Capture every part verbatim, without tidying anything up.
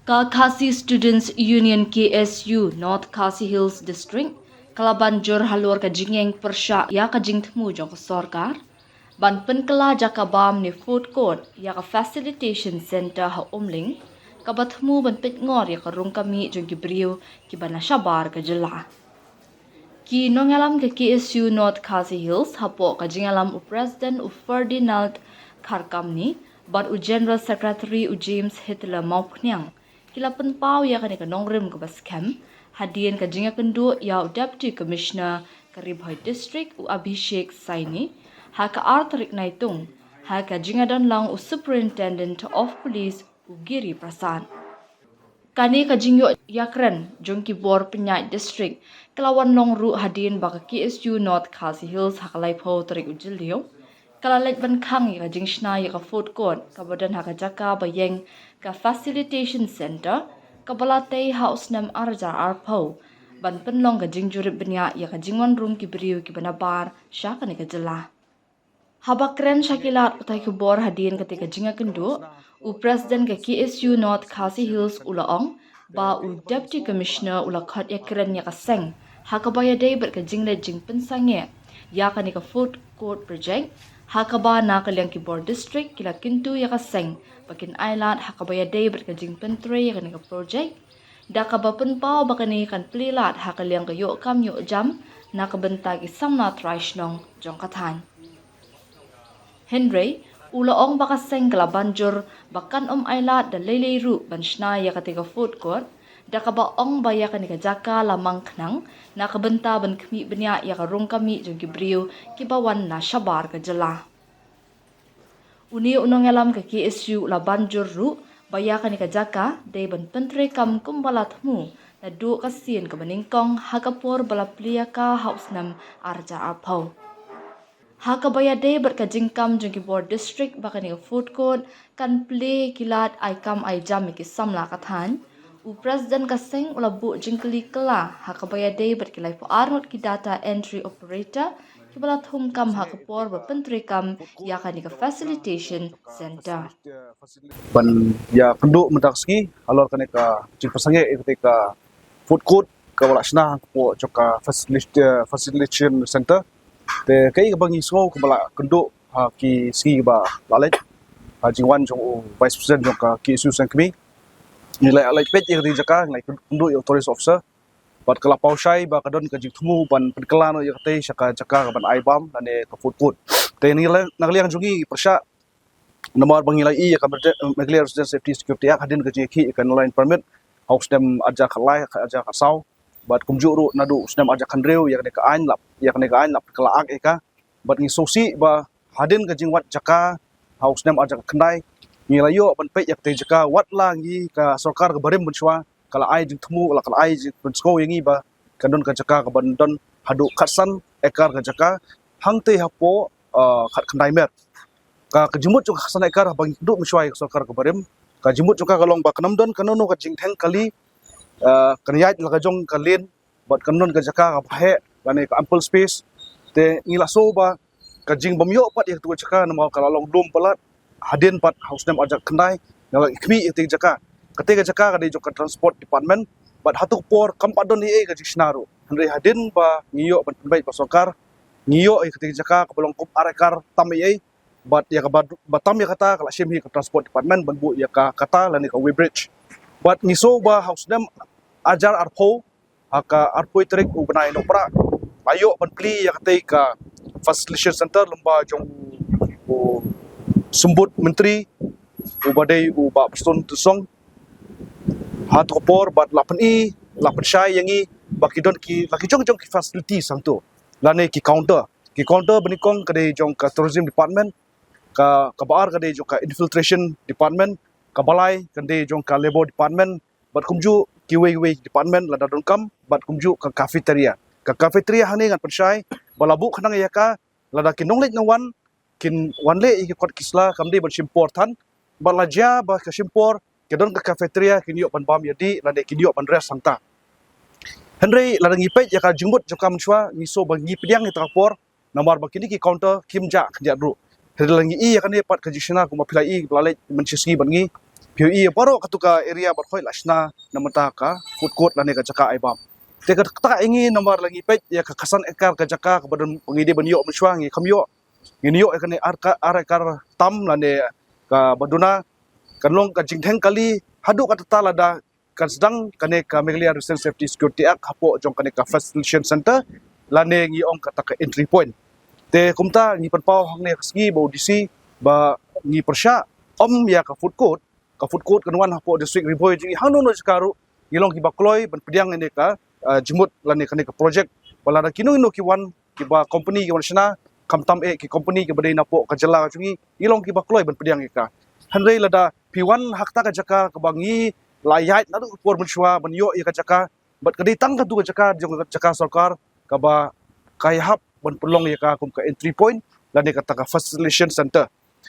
Ka Khasi Students Union, K S U, North Khasi Hills District ka la ban jur halor ka jingïeng pyrshah ïa ka jingthmu jong ka sorkar ban pynkylla jaka bam ne food court ïa ka facilitation center ha Umling, kaba thmu ban peit ngor ïa ka rung ka mih jong ki briew kiba na shabar ka jylla. Ki nongïalam ka K S U North Khasi Hills, hapoh ka jingïalam u President u Ferdinand Kharkamni bad u General Secretary u James Hitler Mawphniang, ki la pynpaw ïa kane ka nongrim kaba skhem hadien ka jingïakynduh ïa u Deputy Commissioner ka Ri Bhoi District u Abhishek Saini ha ka ar tarik Naitung, ha ka jingïadon lang u Superintendent of Police u Giri Prasad. Kane ka jingïoh ïakren jong ki bor pynïaid district ka la wan long ruh hadien ba ka K S U North Khasi Hills ha ka laiphew tarik u Jylliew ka la leit ban khang ïa ka jingshna ïa ka food court kaba don ha ka jaka ba ïeng ka facilitation center, kaba la tei ha u snem ar hajar arphew ban pynlong ka jingjurip bniah ïa ka jingwan rung ki briew kiba nabar sha kane ka jylla. Haba kren sha ki lad pathai khubor hadien kata ka jingïakynduh, u President ka K S U North Khasi Hills u la ong ba u Deputy Commissioner u la khot ïakren ïa ka seng ha kaba ïadei bad ka jingleit jingpynsangeh ïa kane ka food court project, ha kaba na ka liang ki bor district ki la kyntu ïa ka seng ba kin ailad ha kaba ïadei bad ka jingpyntrei ïa kane ka project, da kaba pynpaw ba kane kan plie lad ha ka liang ka ïoh kam ïoh jam na ka bynta ki samla trai shnong jong ka thaiñ. Hynrei u la ong ba ka seng ka la ban jur ba kan ym ailad da lei lei ruh ban shna ïa kata ka food court, da kaba ong ba ïa kane ka jaka la mang khnang na ka bynta ban khmih bniah ïa ka rung ka mih jong ki briew kiba wan na shabar ka jylla. Une u nongïalam ka K S U u la ban jur ruh ba ïa kane ka jaka dei ban pyntreikam kumba la thmu naduh ka sien kaba nyngkong ha ka por ba la plie ïa ka ha u snem ar hajar arphew. Ha kaba ïadei bad ka jingkam jong ki bor district ba kane ka food court kan plie ki lad ai kam ai jam ïa ki samla ka thaiñ, u President ka seng u la buh jingkylli kylla ha kaba ïadei bad ki laiphew ar ngut ki data entry operator kiba la thungkam ha ka por ba pyntreikam ïa kane ka facilitation center. Ban ïakynduh mynta ka sngi halor kane ka jingpynsangeh ïa kata ka food court kaba la shna hapoh jong ka facilita- facilitation center. Te kaei kaba ngi sngew kaba la kynduh ha ki sngi ba la leit, ha jingwan jong u Vice President jong ka K S U Sengkmie, ngi la leit peit ïa kata ka jaka, ngi la kynduh ïa u tourist officer bad ka la paw shai ba ka don ka jingthmu ban pynkylla noh ïa kata sha ka jaka kaban ai bam lane ka food court. Te ngi la, na ka liang jong ngi pyrshah namar ba ngi la ïohi ïa ka Meghalaya Resident Safety Security Act hadien ka jingïakhih ïa ka Inner Line Permit ha u snem ar hajar khatlai, ar hajar khatsaw bad kumjuh ruh naduh u snem ar hajar khathynriew ïa kane ka aiñ la, ïa kane ka aiñ la pynkylla act ïa ka. Bad ngi sngewsih ba hadien ka jingwad jaka ha u snem ar hajar khatkhyndai ngi la ïoh ban peit ïa kata ka jaka, wat la ngi ka sorkar kaba rim mynshuwa ka la ai jingthmu, la ka la ai jingpynsngew ïa ngi ba kan don ka jaka kaban don haduh khatsan ekar ka jaka hangtei hapoh, uh, khatkhyndai mer. Ka, ka jingmut jong ka khatsan ekar haba ngi kynduh mynshuwa ïa ka sorkar kaba rim, ka jingmut jong ka ka long ba kan ym don kano kano ka jingtheng kali, uh, kan ïaid la ka jong ka lane bad kan don ka jaka kaba heh lane ka ample space. Te ngi la sngew ba ka jingbym ïoh pat ïa kata ka jaka namar ka la long lum palat hadien pat ha u snem ar hajar khatkhyndai ngi la khmih ïa kata ka jaka. Kata ka jaka ka dei jong ka Transport Department bad ha tu ka por kam pat don ei ei ka jingshna ruh. Hynrei hadien ba ngi ïoh ban pynbeit bad sorkar, ngi ïoh ïa kata ka jaka kaba long kum ar ekar tam ei ei bad ïa kaba, ba tam ïa kata ka la shim hi ka Transport Department ban buh ïa ka kata lane ka weighbridge. Bad ngi sngew ba ha u snem ar hajar arphew ha ka arphew tarik u bnai Nohprah la ïoh ban plie ïa katei ka facilitation center lyngba jong u Symbud Myntri uba dei u Bah Prestone Tynsong. Ha tu ka por bad la pyni, la pynshai ïa ngi ba ki don ki, la ki jong jong ki facilities hangtu lane ki counter. Ki counter ba nyngkong ka dei jong ka Tourism Department, ka, kaba ar ka dei jong ka Infiltration Department, kaba lai ka dei jong ka Labour Department, bad kumjuh kiwei kiwei department lada donkam, bad kumjuh ka cafeteria. Ka cafeteria hangne ngan pynshai ba la buh khnang ïa ka lada ki nongleit nongwan kin wan leh ïa ki kot ki sla, kam dei ban shim por than, bad la jia ba ka shim por ki don ka cafeteria kin ïoh ban bam ïa dih lane kin ïoh ban rest hangta. Hynrei lada ngi peit ïa ka jingmut jong ka mynshuwa ngi sngew ba ngi pdiang ïa kata ka por namar ba kine ki counter kim jah khyndiat ruh. Hynrei la ngi ïohi ïa kane pat ka jingshna kumba phi la ïohi ba la leit mynshisngi bad ngi, phi ïohi baroh katu ka area baroh la shna na bynta ka food court lane ka jaka ai bam. Te kata ïa ngi namar la ngi peit ïa ka khatsan ekar ka jaka kaba don ngi dei ban ïoh mynshuwa ngi kham ïoh. Ngin ïoh ïa kane ar ka, ar ekar tam lane kaba duna kan long ka jingdheng kali haduh katta lada kan sdang kane ka Meghalaya Resident Safety Security Act hapoh jong kane ka facilitation center lane ngi ong kata ka entry point. Te kumta ngi pynpaw hangne ka sngi ba u D C ba ngi pyrshah ym ïa ka food court, ka food court kan wan hapoh district Ri Bhoi jong ngi hangno hangno jaka ruh ngi long kiba kloi ban pdiang ïa kane ka, ah, jingmut lane kane ka project ba lada kino kino ki wan kiba company ki wan shna, khamtam eh ki company kiba dei napoh ka jylla jong ngi, ngi long kiba kloi ban pdiang ïa ka. Hynrei lada phi wan ha kata ka jaka kaba ngi la ïaid naduh ka por mynshuwa ban ïoh ïa ka jaka, bad ka dei tang katu ka jaka jong ka jaka sorkar kaba ka ïahap ban pynlong ïa ka kum ka entry point lane kata ka facilitation center.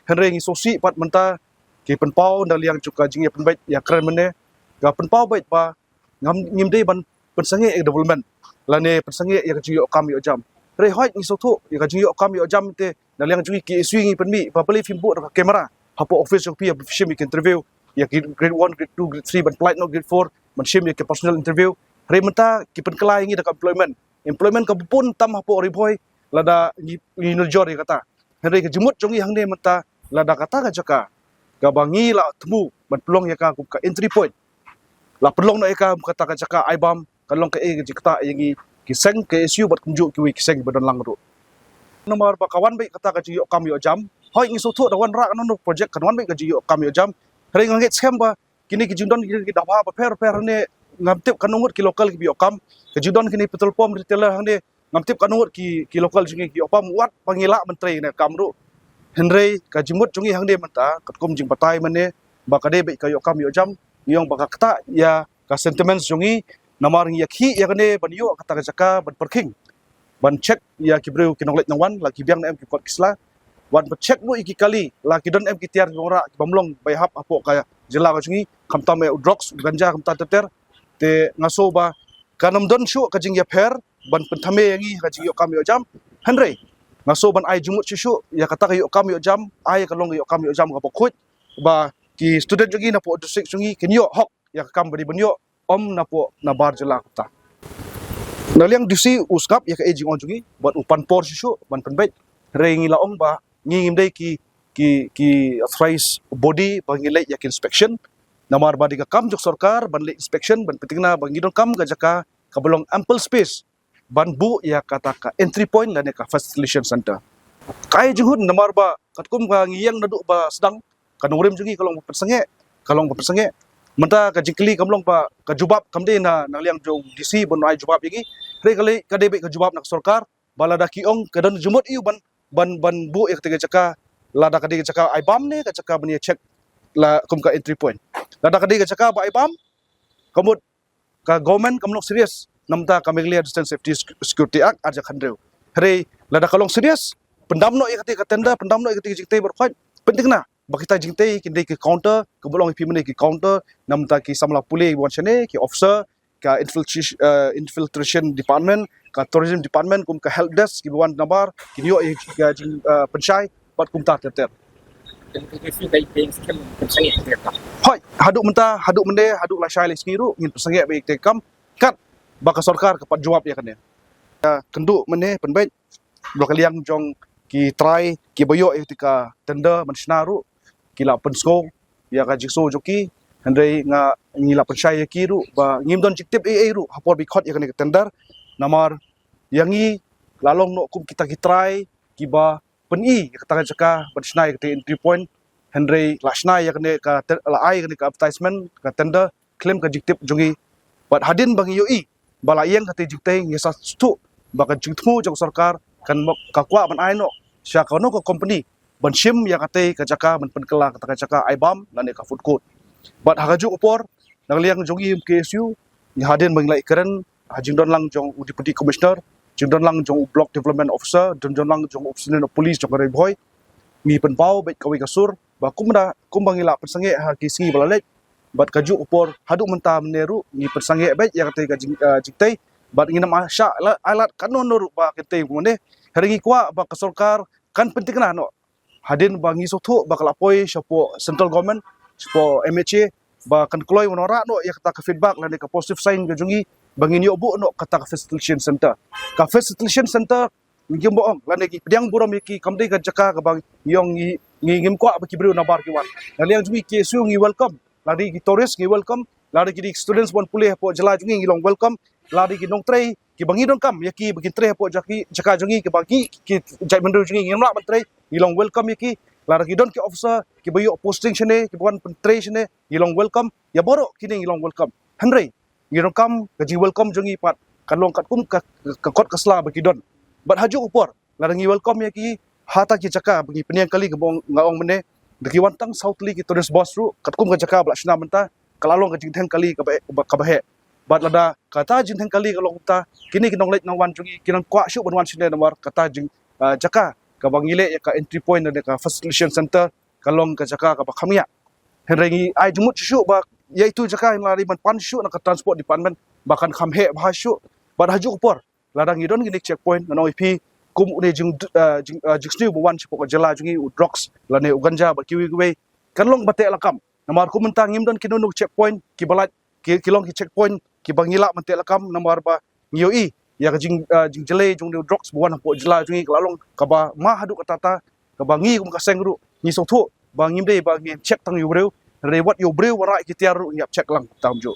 Hynrei ngi sngewsih pat mynta ki pynpaw na liang jong ka jingïapynbeit ïa kren mynne, ka pynpaw beit ba ngam, ngim dei ban pynsangeh ïa ka development lane pynsangeh ïa ka jingïoh kam ïoh jam. Hynrei hooid ngi sngewthuh ïa ka jingïoh kam ïoh jam te na liang jong ngi K S U ngi pynmih ba balei phim buh da ka camera hapoh office jong phi ïa phi shim ïa ka interview ïa ki grade one, grade two, grade three ban pynlait noh grade four ban shim ïa ka personal interview. Hynrei mynta ki pynkylla ïa ngi da ka employment, employment kaba bun tam hapoh Ri Bhoi lada ngi, ngi nujor ïa kata. Hynrei ka jingmut jong ngi hangne mynta lada kata ka jaka kaba ngi la thmu ban pynlong ïa ka kum ka entry point, la pynlong noh ïa ka kum kata ka jaka ai bam, kan long kaei ka jingktah ïa ngi ki seng K S U bad kumjuh kiwei ki seng ba don lang ruh. Namar ba ka wan beit kata ka jingïoh kam ïoh jam. Hooid ngi sngewthuh da wanrah kano kano project kan wan beit ka jingïoh kam ïoh jam. Hynrei nga ngeit skhem ba kine ki jingdon kine ki daba bapher bapher ne ngam tip kano ngut ki local kiba ïoh kam. Ka jingdon kine petrol pump retailer hangne ngam tip kano ngut ki, ki local jong ngi ki ïoh kam wat ba ngi lah ban trei ne kam ruh. Hynrei ka jingmut jong ngi hangne mynta katkum jingbatai mynne ba ka dei beit ka ïoh kam ïoh jam, ngi ong ba ka ktah ïa ka sentiments jong ngi namar ngi ïakhih ïa kane ban ïoh kata ka jaka ban pyrkhing ban check ïa ki briew ki nongleit nongwan la ki biang ne em ki kot ki sla. Wan ban check ruh ïa ki kali la ki don em ki tiar ki wanrah ki bym long ba ïahap hapoh ka jylla ka jong ngi khamtam ïa u drugs u ganja khamtam ter ter. Te nga sngew ba kan ym don shuh ka jingïapher ban pynthame ïa ngi ha ka jingïoh kam ïoh jam. Hynrei nga sngew ban ai jingmut shuh shuh ïa kata ka ïoh kam ïoh jam, ai ka long ka ïoh kam ïoh jam kaba khuid ba ki student jong ngi napoh district jong ngi kin ïoh hok ïa ka kam ba dei ban ïoh, ym napoh nabar jylla kata. Na liang D C u sngap ïa kaei jingong jong ngi bad u pan por shuh shuh ban pynbeit. Hynrei ngi la ong ba ngi ngim dei ki, ki, ki authorized body ba ngi leit ïa ki inspection. Namar ba dei ka kam jong sorkar ban leit inspection ban pyntikna ba ngi donkam ka jaka kaba long ample space ban buh ïa kata ka entry point lane ka facilitation center. Kaei jong ngi namar ba katkum ka ngi ïeng naduh ba sdang ka nongrim jong ngi ka long ba pynsangeh, ka long ba pynsangeh. Mynta ka jingkylli kam long ba ka jubab kam dei na, na liang jong D C ban ai jubab ïa ngi. Hynrei ka lei ka dei beit ka jubab na ka sorkar ba lada ki ong ka don jingmut ïa u ban, ban, ban buh ïa kata ka jaka, lada ka dei ka jaka ai bam ne ka jaka ban ïa check la kum ka entry point. Lada ka dei ka jaka ba ai bam, ka mut ka government kam long serious na bynta ka Meghalaya Distance Safety Sec-, Security Act ar hajar khathynriew. Hynrei lada ka long serious, pyndam noh ïa kata ka tender, pyndam noh ïa kata ka jingtei baroh khoit, pyntikna ba kita jingtei kin dei ki counter, kaba long ïa phi mynne ki counter na bynta ki samla pule wan shane, ki officer, ka infiltration, eh, infiltration department, ka tourism department, kum ka help desk kiba wan nabar kin ïoh ïa ka jing, eh, pynshai bad kumta ter ter. Hooid, haduh mynta, haduh mynne, haduh lashai lashisngi ruh ngin pynsangeh beit ïa ka kam katba ka sorkar ka pat jubab ïa kane. Ïa kynduh mynne pynbeit ba ka liang jong ki trai kiba ïoh ïa ka tender ban shna ruh ki la pynsngew ïa ka jingsngew jong ki. Hynrei nga, ngi la pynshai ïa ki ruh ba ngim don jingtip ei ei ruh ha por ba khot ïa kane ka tender. Namar ïa ngi la long noh kum kita ki trai kiba pyni ïa kata ka jaka ban shna ïa kata entry point. Hynrei la shna ïa kane ka te-, la ai ïa kane ka advertisement ka tender khlem ka jingtip jong ngi. Bad hadien ba ngi ïohi ba la ïeng kata jingtei ngi sa sngewthuh ba ka jingthmu jong sorkar kan mo-, ka kwah ban ai noh sha kano ka company ban shim ïa kata ka jaka ban pynkylla kata ka jaka ai bam lane ka food court. Bad ha kajuh ka por na ka liang jong ngi K S U ngi hadien ba ngi la ïakren ha jingdon lang jong u Deputy Commissioner, jingdon lang jong u Block Development Officer, jingdon lang jong u Superintendent of Police jong ka Ri Bhoi, ngi pynpaw beit kawei ka sur ba kumba, kumba ngi la pynsangeh ha ki sngi ba la leit bad kajuh ka por haduh mynta mynne ruh ngi pynsangeh beit ïa kata ka jing, eh, jingtei bad ngim shah la, ai lad kano kano ruh ba ka tei kumne. Hynrei ngi kwah ba ka sorkar kan pyntikna noh hadien ba ngi sngewthuh ba ka la poi shapoh central government shapoh M H A ba kan kloi wanrah noh ïa kata ka feedback lane ka positive sign ka jong ngi ba ngin ïoh buh noh kata ka facilitation center. Ka facilitation center ngi ba ong lane ki pdiang burom ïa ki kam dei ka jaka kaba ngi ong ngi ngi ngim kwah ba ki briew nabar ki wan. Na liang jong ngi K S U ngi welcome, lada ki tourist ngi welcome, lada ki dei students ban pule hapoh jylla jong ngi ngi long welcome, lada ki nongtrei kiba ngi donkam ïa ki ba kin trei hapoh jaka jong ngi kiba ngi ki jaitbynriew jong ngi ngim lah ban trei ngi long welcome ïa ki, lada ki don ki officer kiba ïoh posting shane kiba wan pyntrei shane ngi long welcome, ïa baroh kine ngi long welcome. Hynrei ngi donkam ka jing welcome jong ngi pat kan long katkum ka ka kot ka sla ba ki don. Bad ha juh u por lada ngi welcome ïa ki ha ta ki jaka ba ngi pynïeng kali kaba nga ong mynne, da ki wan tang saw tylli ki tourist bus ruh katkum ka jaka ba la shna mynta ka la long ka jingdheng kali kaba kaba heh. Bad lada kata jingdheng kali ka long mynta kine ki nongleit nongwan jong ngi ki nang kwah shuh ban wan shane namar kata jing ah, jaka kaba ngi leh ïa ka entry point lane ka facilitation center ka long ka jaka kaba kham ngiah. Hynrei ngi ai jingmut shuh ba ïa itu jaka ngi la dei ban pan shuh na ka transport department ba kan kham heh bha shuh. Bad ha juh u por lada ngi don kine ki checkpoint ngan ong ïa phi kum une jing ah, jing ah, jingsniew ba wan shapoh ka jylla jong ngi u drugs lane u ganja bad kiwei kiwei kan long ba teh lakam. Namar kum mynta ngim don kino kino checkpoint kiba lait ki ki long ki checkpoint kiba ngi lah ban teh lakam namar ba ngi ïohi ïa ka jing ah, jingjlei jong une u drugs ba wan hapoh jylla jong ngi ka la long kaba ma haduh katta katta kaba ngi kum ka seng ruh ngi sngewthuh ba ngim dei ba ngin check tang ïa u briew, hynrei wat ïa u briew wanrah ki tiar ruh ngi ïap check lang tang ju.